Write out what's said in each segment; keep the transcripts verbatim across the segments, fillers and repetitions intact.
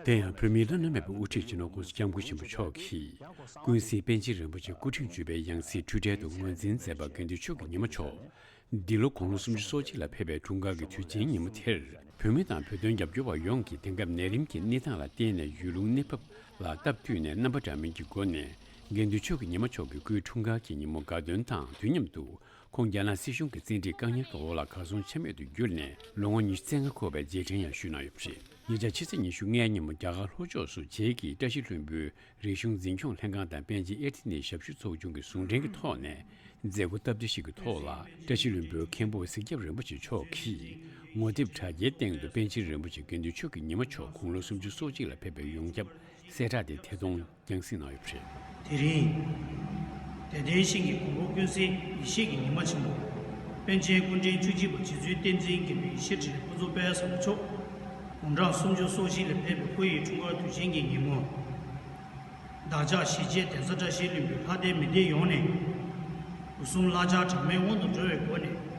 དེ་ཡང་བོད་མིའི་བླ་ན་མེད་པའི་དབུ་ཁྲིད་སྤྱི་ནོར་༸གོང་ས་༸སྐྱབས་མགོན་ཆེན་པོ་མཆོག་གིས་ཀུན་གཟིགས་པཎ་ཆེན་རིན་པོ་ཆེ་སྐུ་ཕྲེང་བཅུ་པའི་ཡང་སྲིད་འཁྲུལ་བྲལ་དུ་ངོས་འཛིན་མཛད་པ་དགེ་འདུན་ཆོས་ཀྱི་ཉི་མ་མཆོག་འདི་ལོ་དགུང་ལོ་སུམ་ཅུ་སོ་གཅིག་ལ་ཕེབས་པའི་འཁྲུངས་སྐར་གྱི་དུས་ཆེན་ཉིན་མོ་དེར། བོད་མི་དང་བོད་དོན་རྒྱབ་སྐྱོར་བ་ཡོངས་ཀྱིས་དེང་སྐབས་ནད་རིམས་ཀྱི་གནས་སྟངས་ལ་བརྟེན་ནས་ཡུལ་ལུང་གནས་བབ་ལ་སྟབས་བསྟུན་ནས་རྣམ་པ་འདྲ་མིན་གྱི་སྒོ་ནས་དགེ་འདུན་ཆོས་ཀྱི་ཉི་མ་མཆོག་གི་སྐུའི་འཁྲུངས་སྐར་གྱི་ཉིན་མོ་དགའ་སྟོན་དང་དུས་མཉམ་དུ། ཁོང་རྒྱ་ནག་སྲིད་གཞུང་གི་བཙན་ཁྲིད་བཀག་ཉར་གྱི་འོག་ལ་གར་སོང་ཆ་མེད་དུ་གྱུར་ནས་ལོ་ངོ་ཉི་ཤུ་རྩ་ལྔ་འཁོར་བའི་རྗེས་དྲན་ཡང་ཞུས་གནང་ཡོད་པ་རེད། ཉེ་ཆར་ཕྱི་ཚེས་ཉི་ཤུ་ལྔའི་ཉིན་མོ་རྒྱ་གར་ལྷོ་ཕྱོགས་སུ་བྱེས་ཀྱི་བཀྲ་ཤིས་ལྷུན་པོའི་རིག་གཞུང་འཛིན་སྐྱོང་ལྷན་ཁང་དང་པཎ་ཆེན་ཨེར་ཏེ་ནི་ཞབས་ཞུ་ཚོགས་ཆུང་གི་ཟུང་འབྲེལ་གྱི་ཐོག་ནས་མཛད་སྒོ་སྟབས་བདེ་ཞིག་གི་ཐོག་ལ་བཀྲ་ཤིས་ལྷུན་པོའི་མཁན་པོ་གཟིག་སྐྱབས་རིན་པོ་ཆེ་མཆོག་གིས་ངོ་དེབ་དྲ་རྒྱའི་སྟེང་དུ་པཎ་ཆེན་རིན་པོ་ཆེ་དགེ་འདུན་ཆོས་ཀྱི་ཉི་མ་མཆོག་དགུང་ལོ་སུམ་ཅུ་སོ་གཅིག་ལ་ཕེབས་པའི་ཡོངས་ཁྱབ་གསལ་བསྒྲགས་དེ་ཐད་གཏོང་རྒྱང་སྲིང་གནང་ཡོད་པ་རེད། དེ་རིང་། དད་ལྡན་ཤིང་གི་མགོན་པོ་ཀུན་གསལ་ཡེ་ཤེས་ཀྱི་ཉི་མ་ཆེན་པོ། པཎ་ཆེན་སྐུ་ཕྲེང་བཅུ་གཅིག་པ་རྗེ་བཙུན་བསྟན་འཛིན་མགོན་པོ་ཡེ་ཤེས་སྒྲོན་ཕུན་ཚོགས་དཔལ་བཟང་པོ་མཆོག་དགུང་གྲངས་སུམ་ཅུ་སོ་བཞི་ལ་ཕེབས་པའི་སྐུ་ཡི་འཁྲུངས་སྐར་དུས་ཆེན་གྱི་ཉིན་མོ། བདག་ཅག་གཞིས་བྱེས་གདན་ས་བཀྲ་ཤིས་ལྷུན་པོའི་ལྷ་སྡེ་མི་སྡེ་ཡོངས་ནས། སྐུ་གསུམ་བླ་གཅིག་གྲངས་མེད་སྔོན་དུ་འགྲོ་བའི་སྒོ་ནས།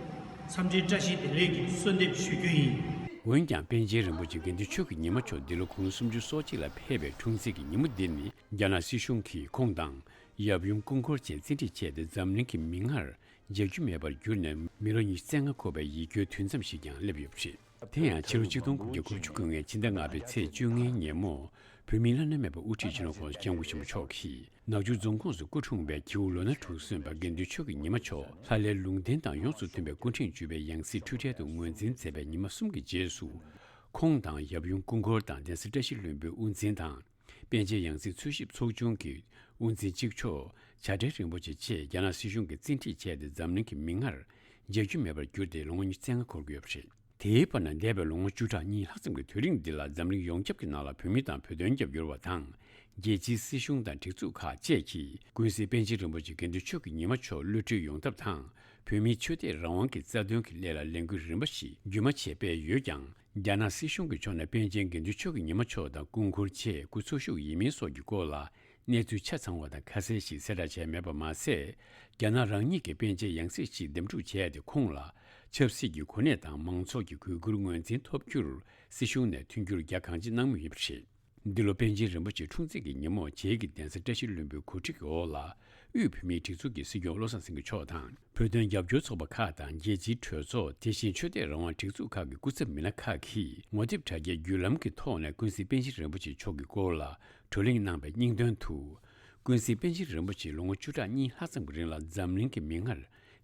འཚམས་འདྲི་བཀྲ་ཤིས་བདེ་ལེགས་ཀྱི་གསོལ་འདེབས་ཞུ་རྒྱུ་ཡིན། འོན་ཀྱང་པཎ་ཆེན་རིན་པོ་ཆེ་དགེ་འདུན་ཆོས་ཀྱི་ཉི་མ་མཆོག་འདི་ལོ་དགུང་ལོ་སུམ་ཅུ་སོ་གཅིག་ལ་ཕེབས་པའི་འཁྲུངས་ཚེས་ཀྱི་ཉིན་མོ་འདི་ནི་རྒྱ་ནག་སྲིད་གཞུང་གིས་ཁོང་དང་ཡབ་ཡུམ་སྐུ་འཁོར་བཅས་བཙན་ཁྲིད་བྱས་ཏེ་འཛམ་གླིང་གི་མིག་སྔར་མཇལ་རྒྱུ་མེད་པར་གྱུར་ནས་མི་ལོ་ཉི་ཤུ་རྩ་ལྔ་འཁོར་བའི་ཡིད་སྐྱོའི་དུས་མཚམས་ཤིག་ཀྱང་སླེབས་ཡོད་པ་རེད། དེ་ཡང་ཕྱི་ལོ་ཆིག་སྟོང་དགུ་བརྒྱ་དགུ་བཅུ་གོ་ལྔའི་ཕྱི་ཟླ་ལྔ་པའི་ཚེས་བཅོ་ལྔའི་ཉིན་མོ། བོད་མིའི་བླ་ན་མེད་པའི་དབུ་ཁྲིད་སྤྱི་ནོར་༸གོང་ས་༸སྐྱབས་མགོན་ཆེན་པོ་མཆོག་གིས་ནག་ཆུ་རྫོང་ཁོངས་སུ་སྐུ་འཁྲུངས་པའི་ཁྱེའུ་ལོ་ན་དྲུག་སོན་པ་དགེ་འདུན་ཆོས་ཀྱི་ཉི་མ་མཆོག་ལྷ་ལས་ལུང་བསྟན་དང་ཡོངས་སུ་མཐུན་པའི་སྐུ་ཕྲེང་བཅུ་པའི་ཡང་སྲིད་འཁྲུལ་བྲལ་དུ་ངོས་འཛིན་མཛད་པའི་ཉི་མ་གསུམ་གྱི་རྗེས་སུ། ཁོང་དང་ཡབ་ཡུམ་སྐུ་འཁོར་དང་གདན་ས་བཀྲ་ཤིས་ལྷུན་པོའི་དབུ་འཛིན་དང་། པཎ་ཆེན་ཡང་སྲིད་འཚོལ་ཞིབ་ཚོགས་ཆུང་གི་དབུ་འཛིན་གཅིག་ལྕོགས་བྱ་བྲལ་རིན་པོ་ཆེ་བཅས་རྒྱ་ནག་སྲིད་གཞུང་གིས་བཙན་ཁྲིད་བྱས་ཏེ་འཛམ་གླིང་གི་མིག་སྔར་མཇལ་རྒྱུ་མེད་པར་གྱུར་ཏེ་ལོ་ངོ་ཉི་ཤུ་རྩ་ལྔ་འཁོར་གྱི་ཡོད་པ་རེད། དེའི་བར་ན་འདས་པའི་ལོ་ངོ་བཅུ་ཕྲག་གཉིས་ལྷག་ཙམ་གྱི་དུས་རིང་འདི་ལ་འཛམ་གླིང་ཡོངས་ཁྱབ་ཀྱི་ནང་ལ་བོད་མི་དང་བོད་དོན་རྒྱབ་སྐྱོར་བ་དང་། རྒྱལ་སྤྱིའི་སྲིད་གཞུང་དང་སྒྲིག་འཛུགས་ཁག་བཅས་ཀྱིས་ཀུན་གཟིགས་པཎ་ཆེན་རིན་པོ་ཆེ་དགེ་འདུན་ཆོས་ཀྱི་ཉི་མ་མཆོག་གློད་གྲོལ་ཡོང་ཐབས་དང་། བོད་མིའི་ཆོས་དད་རང་དབང་གི་རྩ་དོན་གྱི་སླད་ལ་ལས་འགུལ་རིམ་པ་ཞིག་རྒྱུན་མ་ཆད་སྤེལ་ཡོད་ཀྱང་། རྒྱ་ནག་སྲིད་གཞུང་གི་ཕྱོགས་ནས་པཎ་ཆེན་དགེ་འདུན་ཆོས་ཀྱི་ཉི་མ་མཆོག་དང་སྐུ་འཁོར་བཅས་སྐུ་འཚོ་བཞུགས་ཡིན་མིན་སོགས་ཀྱི་སྐོར་ལ་གནས་ཚུལ་ཆ་ཚང་བ་དང་ཁ་གསལ་ཞིག་གསལ་བསྒྲགས་བྱས་མེད་པ་མ་ཟད། རྒྱ་ནག་རང་ཉིད་ཀྱིས་པཎ་ཆེན་ཡང་སྲིད་ཅིག་འདེམས་སྒྲུག་བྱས་ཏེ་ཁོང་ལ་ཆབ་སྲིད་ཀྱི་གོ་གནས་དང་མང་ཚོགས་ཀྱི་གུས་བཀུར་ངོས་འཛིན་ཐོབ་རྒྱུར་སྲིད་གཞུང་ནས་མཐུན་འགྱུར་རྒྱ་གང་ཆེ་གནང་མུས་ཡིན་པ་རེད། འདི་ལོ་པཎ་ཆེན་རིན་པོ་ཆེའི་འཁྲུངས་ཚེས་ཀྱི་ཉིན་མོ་བྱེས་ཀྱི་གདན་ས་བཀྲ་ཤིས་ལྷུན་པོའི་གོ་སྒྲིག་གི་འོག་ལ་དབུས་བོད་མིའི་སྒྲིག་འཛུགས་ཀྱི་སྲིད་སྐྱོང་བློ་བཟང་སེང་གེ་མཆོག་དང་། བོད་དོན་རྒྱབ་སྐྱོར་ཚོགས་པ་ཁག་དང་རྒྱལ་སྤྱིའི་གྲོས་ཚོགས། དེ་བཞིན་ཆོས་དད་རང་དབང་སྒྲིག་འཛུགས་ཁག་གི་སྐུ་ཚབ་མི་སྣ་ཁག་གིས་ངོ་དེབ་དྲ་རྒྱའི་བརྒྱུད་ལམ་གྱི་ཐོག་ནས་ཀུན་གཟིགས་པཎ་ཆེན་རིན་པོ་ཆེ་མཆོག་གི་སྐོར་ལ་བགྲོ་གླེང་གནང་བའི་སྙིང་དོན་དུ། ཀུན་གཟིགས་པཎ་ཆེན་རིན་པོ་ཆེ་ལོ་ངོ་བཅུ་ཕྲག་གཉིས་ལྷག་ཙམ་གྱི་རིང་ལ་འཛམ་གླིང་གི་མིག་སྔར་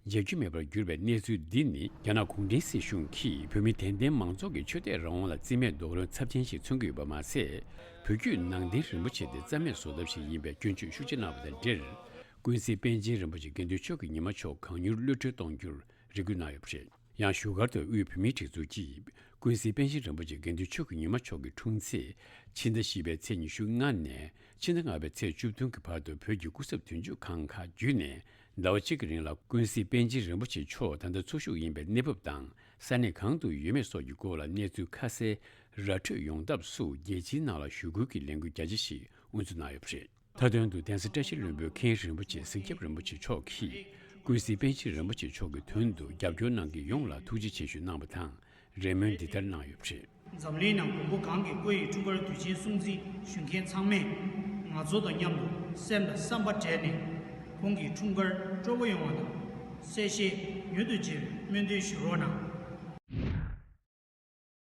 མཇལ་རྒྱུ་མེད་པར་གྱུར་པའི་གནས་ཚུལ་འདི་ནི། རྒྱ་ནག་གུང་ཁྲན་སྲིད་གཞུང་གིས་བོད་མི་དད་ལྡན་མང་ཚོགས་ཀྱི་ཆོས་དད་རང་དབང་ལ་བརྩི་མེད་རྡོག་རོལ་ཚབས་ཆེན་ཞིག་མཚོན་གྱི་ཡོད་པ་མ་ཟད། བོད་བརྒྱུད་ནང་བསྟན་རིན་པོ་ཆེ་དེ་རྩ་མེད་བཟོ་ཐབས་ཤིག་ཡིན་པའི་སྐྱོན་བརྗོད་ཤུགས་ཆེ་གནང་བ་དང་འབྲེལ། ཀུན་གཟིགས་པཎ་ཆེན་རིན་པོ་ཆེ་དགེ་འདུན་ཆོས་ཀྱི་ཉི་མ་མཆོག་གང་མྱུར་གློད་གྲོལ་གཏོང་རྒྱུར་རེ་སྐུལ་གནང་ཡོད་པ་རེད། ཡང་བཞུགས་སྒར་དུ་དབུས་བོད་མིའི་སྒྲིག་འཛུགས་ཀྱིས་ཀུན་གཟིགས་པཎ་ཆེན་རིན་པོ་ཆེ་དགེ་འདུན་ཆོས་ཀྱི་ཉི་མ་མཆོག་གི་འཁྲུངས་ཚེས་ཕྱི་ཟླ་བཞི་པའི་ཚེས་ཉི་ཤུ་ལྔ་ནས་ཕྱི་ཟླ་ལྔ་པའི་ཚེས་བཅུ་བདུན་གྱི་བར་དུ་བོད་ཀྱི་སྐུ་ཚབ་དོན་གཅོད་ཁང་ཁག་བརྒྱུད་ནས་ཟླ་བ་གཅིག་གི་རིང་ལ་ཀུན་གཟིགས་པཎ་ཆེན་རིན་པོ་ཆེ་མཆོག་ད་ལྟ་འཚོ་བཞུགས་ཡིན་པའི་གནས་བབ་དང་ས་གནས་གང་དུ་ཡོད་མེད་སོགས་ཀྱི་སྐོར་ལ་གནས་ཚུལ་ཁ་གསལ་ར་འཕྲོད་ཡོང་ཐབས་སུ་རྒྱལ་སྤྱིའི་ནང་ལ་ཞུ་སྐུལ་གྱི་ལས་འགུལ་རྒྱ་ཆེ་ཞིག་དབུ་འཛུགས་གནང་ཡོད་པ་རེད། མཐའ་དོན་དུ་གདན་ས་བཀྲ་ཤིས་ལྷུན་པོའི་མཁན་རིན་པོ་ཆེ་གཟིག་རྒྱབ་རིན་པོ་ཆེ་མཆོག་གིས་ཀུན་གཟིགས་པཎ་ཆེན་རིན་པོ་ཆེ་མཆོག་གི་དོན་དུ་རྒྱབ་སྐྱོར་གནང་མཁན་ཡོངས་ལ་ཐུགས་རྗེ་ཆེ་ཞུ་གནང་བ་དང་། རེ་སྨོན་འདི་ལྟར་གནང་ཡོད་པ་རེད། འཛམ་གླིང་ནང་མགོན་པོ་གང་གི་སྐུ་ཡི་འཁྲུངས་སྐར་དུས་ཆེན་སྲུང་བརྩི་ཞུ་མཁན་ཚང་མས་ང་ཚོ་དང་མཉམ་དུ་སེམས་དང་བསམ་པ་སྦྲེལ་ནས་ཁོང་གི་འཁྲུངས་སྐར་སྤྲོ་པོ་ཡོང་བ་དང་། གསལ་བཤད་མྱུར་དུ་བྱེད་པའི་སྨོན་འདུན་ཞུ་རོགས་གནང་།